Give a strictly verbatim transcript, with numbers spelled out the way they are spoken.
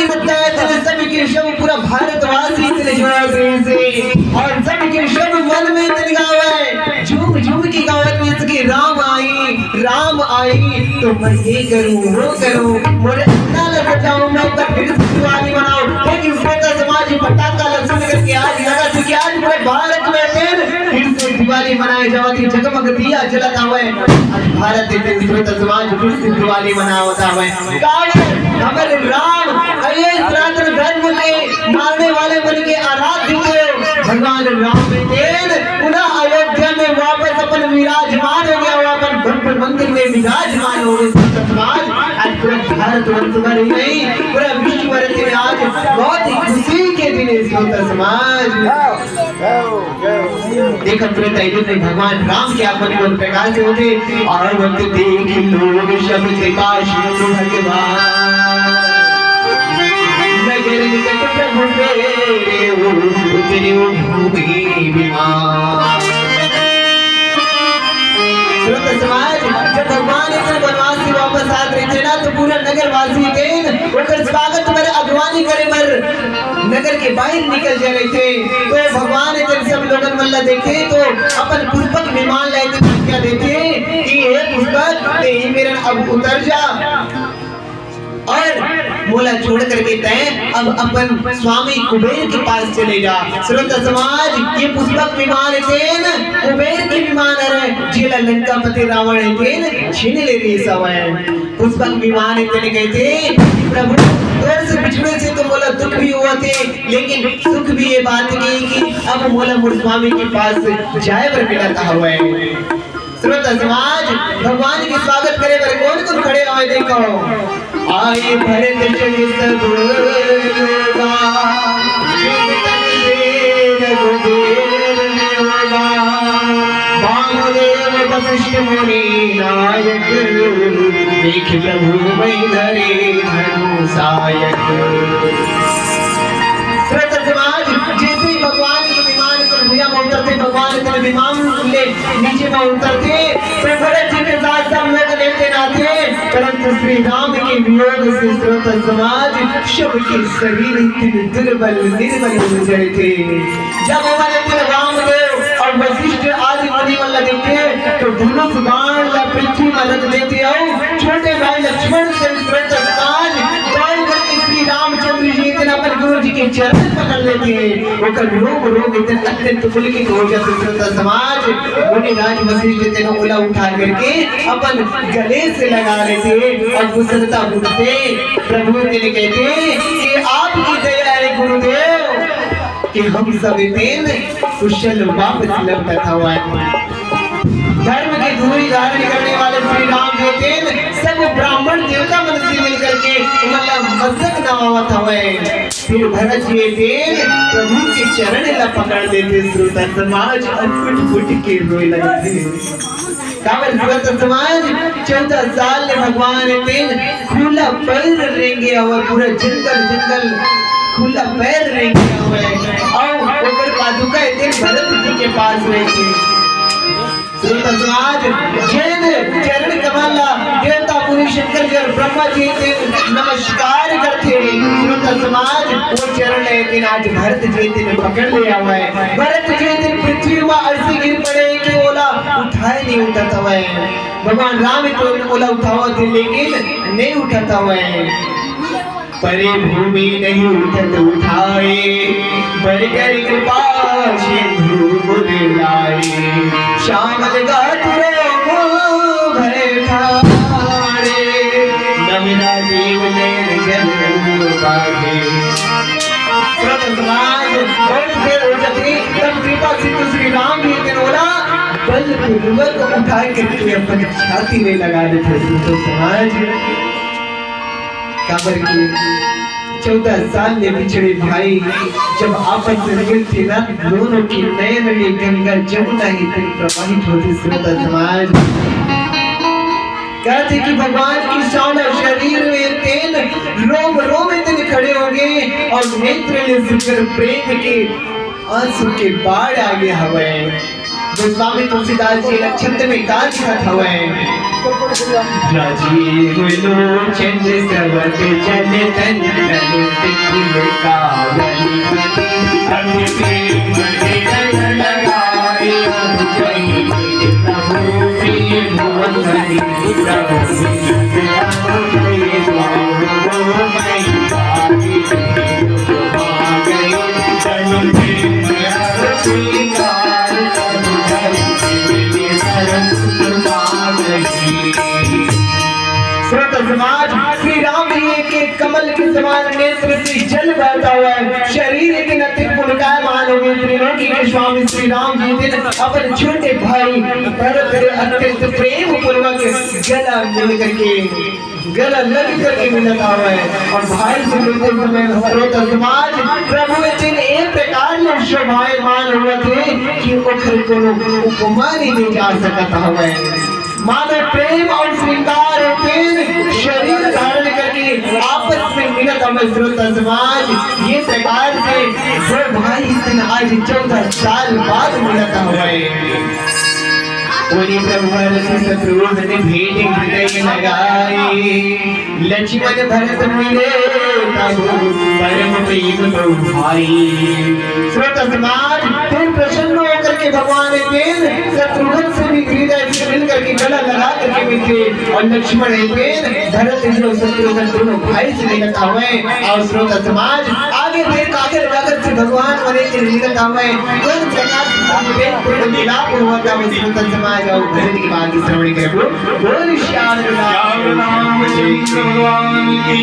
सत्ता है तेरे, सबके सब पूरा भारतवासी तेरे जुड़ा तेरे से, और सबके सब मन में तेरे गावे, झूम झूम के गावे तेरे से कि राम आई, राम आई, तो मैं ये करूँ, वो करूँ, मोरे अन्ना ला सजाऊँ, मैं पर फिर से दिवाली मनाऊँ। लेकिन श्रोता समाज, ये पटाखा ला सुन करके आज लगा था कि आज पूरे भारत में फिर, फिर से दिवाली मनाए जावत हे, जगमग दिया जलत हवे। आज भारत के दिन श्रोता समाज फिर से दिवाली मनावत हवे। काबर हमर राम अये सनातन धर्म के मानने वाले मन के आराध्य देव भगवान राम के तेन पुनः अयोध्या में वापस अपन विराजमान हो गया, वो अपन भव्य मंदिर में विराजमान हो गए। श्रोता समाज, आज पूरा भारत वर्ष भर ही नहीं, पूरा विश्व भर में आज बहुत ही खुशी के दिन है श्रोता समाज। देखत तुरंत अयोध्या में भगवान राम के आगमन के प्रकाश होथे। आवत देख लोग सब कृपा सिंधु भगवान, नगर निकट प्रभु तेरे, उतरे भूमि विमान। श्रोता समाज, जब भगवान इधर वनवास से वापस आत रहिथे ना, तो पूरा नगरवासी तेन ओकर स्वागत बर, अगवानी करे बर नगर के बाहिर निकल जाए रहिथे। तो भगवान इधर सब लोगन मन ला देखे तो अपन पुष्पक विमान ला इधर आज्ञा देथे कि हे पुष्पक, तेही मेरन अब उतर जा और मोला छोड़ करके तैं अब अपन स्वामी कुबेर के पास चले जा। श्रोता समाज, ये पुष्पक विमान हे तेन कुबेर के विमान हरे, जेला लंकापति रावण हे तेन छीन ले रहिस हवय। पुष्पक विमान हे तेन कहिथे, प्रभु, तोर से बिछड़े से तो मोला दुख भी होवत हे, लेकिन सुख भी ये बात के कि अब मोला मोर स्वामी के पास जाए बर मिलत हवय। श्रोता समाज, भगवान के स्वागत करे बर कोन कोन खड़े हवय देखव। आए भरत संग सब लोगा, रघुबीर ने होगा। वामदेव वशिष्ठ मुनि नायक, देख प्रभु महि धरे धनु सायक। श्रोता समाज, जैसे ही भगवान के विमान कर भुइयां में उतरथे, भगवान के विमान ले नीचे में उतरथे, तो भरत जी के साथ सब लोग लेते नाथे, परंतु श्री राम के वियोग से श्रोता समाज सबके शरीर इतने दुर्बल निर्बल हो जाए थे। जब ओमन इतने रामदेव और वशिष्ठ आदि मुनि मन ला देखे, तो धनुष बाण ला पृथ्वी में रख देते हो। छोटे भाई लक्ष्मण से श्रोता समाज दौड़ करके श्री रामचंद्र जी इतने अपन गुरु जी के चरण पकड़ लेते हैं। ओकर रोम रोम इतने अत्यंत पुलकित हो जाते श्रोता समाज। मुनिराज वशिष्ठ तेन ओला उठा करके अपन गले से लगा लेते हैं और गुसरता उठते प्रभु तेन कहते हैं कि आपकी दया है गुरुदेव कि हम सब तेन कुशल वापस लौटत हवय। धर्म की धूरी धारण करने वाले श्री राम जो तेन सब ब्राह्मण देवता मन से मिल करके मतलब मस्तक नवावत हवय। फिर भरत जी तेन प्रभु के चरण ला पकड़ लेते श्रोता समाज और फुट फुट के रोए लगते। काबर श्रोता समाज, चौदह साल ले भगवान तेन खुला पैर रेंगे हवय, पूरा जंगल जंगल खुला पैर रेंगे हवय। और ओकर पादुका तेन भरत जी के पास रहिथे। श्रोता समाज, जेन चरण कमल ला देवता मुनि शंकर जी और ब्रह्मा जी तेन नमस्कार करथे। श्रोता समाज, वो चरण ला तेन आज भरत जी तेन पकड़ ले हवय। भरत जी तेन पृथ्वी में ऐसे गिर पड़े कि ओला उठाए नहीं उठत हवय। भगवान राम तो ओला उठावत हे, लेकिन नहीं उठत हवय। परे भूमि नहीं उठत उठाए, बर कर कृपा सिंधु उर लाए। श्यामल गात्र रोम भय ठारे, नव राजीव नैन जल बागे। श्रोता समाज, बहुत देर हो जाती, तब कृपा सिंधु श्री राम जी के ओला बलपूर्वक उठा करके अपन छाती में लगा देथे। श्रोता समाज, काबर के चौदह साल ले बिछड़े भाई जब आपस में मिलथे ना, दोनों के नयन में गंगा जमुना ही तेन प्रवाहित होथे। श्रोता समाज, कहथे कि भगवान के सारा शरीर में तेन रोम रोम में तेन खड़े हो गए और नेत्र ले सुंदर प्रेम के आंसू के बाढ़ आगे हवय। स्वामी तुलसीदास जी लक्षण में का लिखत हवय? राजीव लोचन सरवत जन तन ललित फूल कावली। अति प्रेम हृदय लगाए प्रभु प्रेम भुवन हरि प्रभु श्रोता समाज, श्री राम जी के कमल के समान नेत्र से जल बहता हुआ है, शरीर इतना तिलपुलकायमान हो गए। त्रिलोकी के स्वामी श्री राम जी दिन अपन छोटे भाई भरत के अत्यंत प्रेम पूर्वक गला मिल करके, गला लग करके मिलत हवय। और भाई से मिलते समय श्रोता समाज, प्रभु दिन ए प्रकार ले शोभायमान होवत हे कि ओखर कोनो उपमा नहीं दे जा सकत हवय। मानो प्रेम और श्रृंगार होते शरीर धारण करके आपस में मिलत हवय। श्रोता समाज, ये प्रकार से दो भाई दिन आज चौदह साल बाद मिलत हवय। बोलिए प्रभु भरत शत्रुघ्न भेंट हृदय लगाए, लक्ष्मण भरत मिले तब परम प्रेम बहु भाई। श्रोता समाज, फिर प्रसन्न होकर के भगवान एक दिन शत्रुघ्न से भी हृदय से मिल करके गला लगा करके मिलते और लक्ष्मण एक दिन भरत जी और शत्रुघ्न दोनों भाई से मिलत हवय। और श्रोता समाज, आगे फिर काकर काकर से भगवान मन एक दिन मिलत हवय। कौन प्रकार से प्रेम पूर्ण मिलाप होवत हवय श्रोता समाज, और भरत की बात श्रवण करबो। बोल श्याम राम रामचंद्र भगवान की।